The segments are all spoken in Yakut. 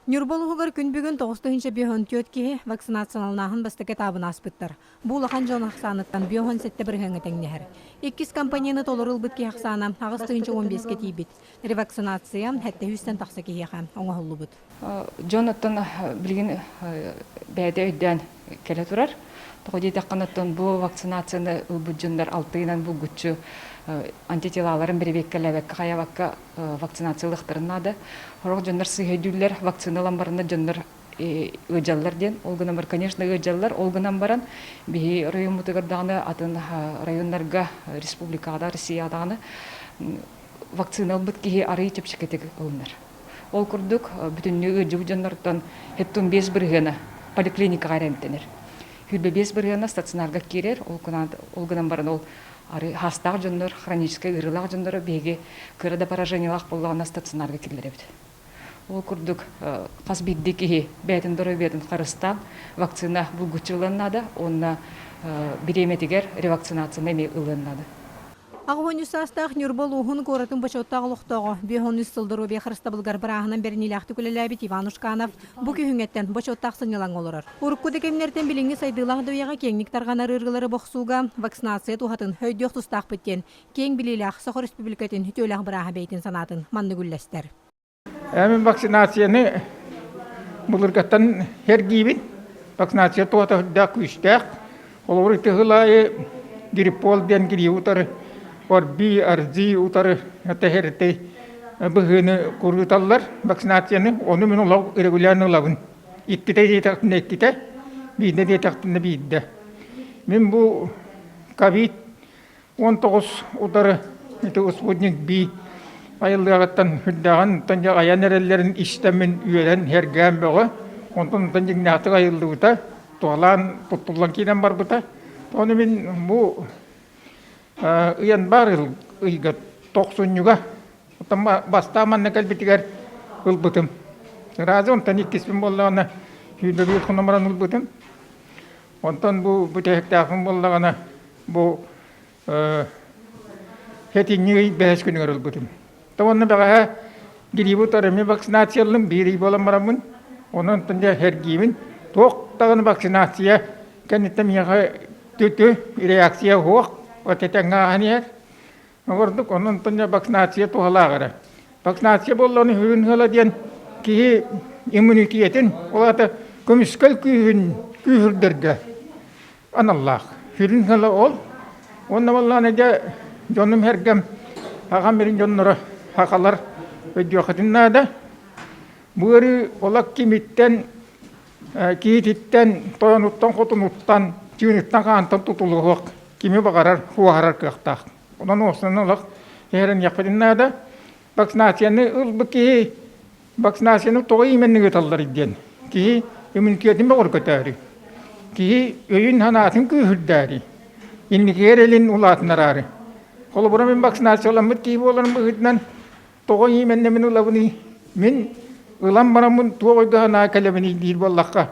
Ньурба улууһугар күн бүгүн 954 киһи вакцинацияланааһын бастакы этаабын ааспыттар. Бу улахан дьон ахсааныттан 57 бырыһыаҥҥа тэҥнэһэр. Иккис компонены толору ылбыт киһи ахсаана 8,15-кэ тиийбит. Ревакцинация 700-тэн тахса киһиэхэ оҥоһуллубут. Дьон оттон билигин бэйэтэ өйдөөн кэлэ турар. Тоҕо диэтэххинэ, оттон бу вакцинацияны ылбыт дьоннор алтыынан булгуччу антителаларын бэрэбиэркэлээбэккэ, хайабакка вакцинациялыахтарын наада. Сорох дьоннор сыыһа өйдүүллэр, вакцина ылан бараннар дьоннор ыалдьаллар диэн. Ол гынан баран, конечно, ыалдьаллар. Ол гынан баран, биһи райоммутугар даҕаны, атын районнарга, республикаҕа, Россияҕа даҕаны вакцина ылбыт киһи арыый чэпчэкитик ылынар. Ол курдук, бүтүннүү ыалдьыбыт дьоннортон 75 бырыһыана поликлиникаҕа эрэ эмтэнэр. 25 бырыһыана стационарга киирэр, ол гынан баран ол хаастаах дьоннор, хроническай ыарыылаах дьоннору биһиги кыра да поражениелаах буоллаҕына стационарга киллэрэбит. Ол курдук, хас биирдии киһи бэйэтин доруобуйатын харыстаан вакцина булгуччу ылыан наада уонна бириэмэтигэр ревакцинацияны эмиэ ылыан наада. 83 саастаах Ньурба улууһун куоратын бочуоттаах олохтооҕо, 53 сыл доруобуйа харыстабылыгар бырааһынан бэриниилээхтик үлэлээбит Иван Ушканов бу күһүҥҥэттэн бочуоттаах сынньалаҥҥа олорор. Урукку да кэмнэртэн билиҥҥи сайдыылаах да киэҥник тарҕанар ыарыылары бохсууга вакцинация туһатын өйдүөх тустаахпыт диэн киэҥ билиилээх Саха Өрөспүүбүлүкэтин үтүөлээх бырааһа бэйэтин санаатын маннык үллэстэр. Мин вакцинацияны былыргаттан эргиибин. Вакцинация туота үрдээх күүстээх. Холобур, ити сыл аайы гриппол диэн грипп утары, ОРВИ, ОРЗИ утары тэһэртэй быһыыны куруталлар вакцинацияны. Ону мин олох регулярно ылабын. Иккитэ диэтэхпинэ иккитэ, биирдэ диэтэхпинэ биирдэ. Мин бу ковид 19 утары ити спутник Би айыллыаҕыттан үрдээҕин онтон дьэ айан эрэллэрин истэммин үөрэн сэргээн бөҕө онтон онтон дьиҥнээхтик айыллыбыта туһалаан туттуллан киирэн барбыта ону мин бу ыйанбаар ыйга тохсунньуга оттон бастаан манна кэлбитигэр ылбытым сразу онтон иккиспин буоллаҕына 21 хонон баран ылбытым онтон бу бүтэһиктээхпин буоллаҕына Бу сэтинньи ый бэһис күнүгэр ылбытым. То уонна бэҕэһээ грибы утары эмиэ вакцинацияллым, биир ый буолан бараммын, онон онтон дьэ сэргиибин. Туох даҕаны вакцинация кэнниттэн миэхэ түтү реакция суох, вот этэҥҥэ ааһан иһэр. Ордук онон онтон дьэ вакцинация туһалаах эрэ. Вакцинация буоллаҕына сүрүн ыала диэн киһи иммунитетин, ол аата көмүскэл күүһүн күүһүрдэргэ аналлаах. Сүрүн сыала ол. Уонна буоллаҕына дьэ дьонум-сэргэм аҕам ирин дьонноро сахалар өйдүөххүтүн наада. Бу ыарыы олох кимиттэн, киһититтэн, тойонуттан-хотунуттан, чыыныттан-хаантан тутулуһуох кими баҕарар суоһарар кыахтаах. Онон уопсайынан олох иһэрэниэхпитин наада. Вакцинацияны ылбыт киһи Вакцинацияны тоҕо иимэнник ыыталларый диэн киһи иммунитетын бөҕөргөтөөрү, киһи өйүн-санаатын күүһүрдээри, инникигэ эрэлин улаатыннараары. Холобура, мин вакцинацияламмыт киһи буоларым быһыытынан тоҕо иимэннэмин ылабыный, мин ылан бараммын туох өйгө-санаа кэлэбиний диир буоллахха,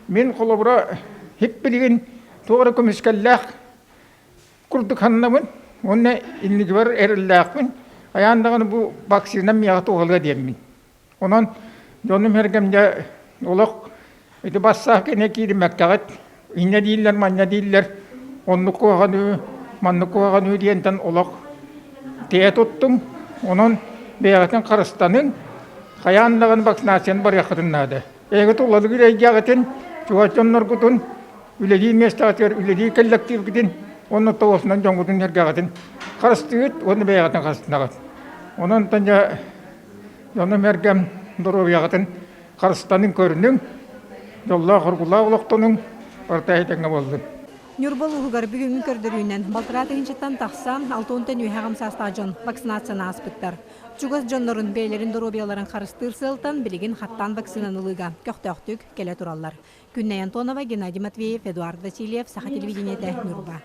мин холобура хип билигин туох эрэ көмүскэллээх курдук сананабын уонна инникибэр эрэллээхпин. Айаан даҕаны бу вакцина миэхэ туһалыа диэммин. Онон дьонум-сэргэм дьэ олох ити бассаах кэннэ кииримэккэҕит инньэ дииллэр, манньа дииллэр, оннук куһаҕан үһү, маннык куһаҕан үһү диэнтэн олох тэйэ туттум. Онон бэйэҕитин харыстаныҥ, хайаан даҕаны вакцинацияны барыаххытын наада. Эһиги тулалыыр эйгэҕитин, чугас дьонноргутун, үлэлиир миэстэҕитигэр үлэлиир кэллэктиипкитин уонна тоҕусунан дьоҥҥутун-сэргэҕитин харыстыыгыт уонна бэйэҕитин харыстанаҕыт. Онон дьэ дьонум-сэргэм доруобуйаҕытын харыстаныҥ, көрүнүҥ, дьоллоох-оргулаах олохтонуҥ, барыта этэҥҥэ буоллун. Ньурба улууһугар бүгүҥҥү көрдөрүүнэн балтараа тыһыынчаттан тахса 60 үөһэ аҕам саастаах дьон вакцинацияны ааспыттар. Чугас дьоннорун бэйэлэрин доруобуйаларын харыстыыр сыалтан билигин хаттаан вакцинаны ылыыга көхтөөхтүк кэлэ тураллар. Күннэй Антонова, Геннадий Матвеев, Эдуард Васильев, Саха телевидениетэ, Ньурба.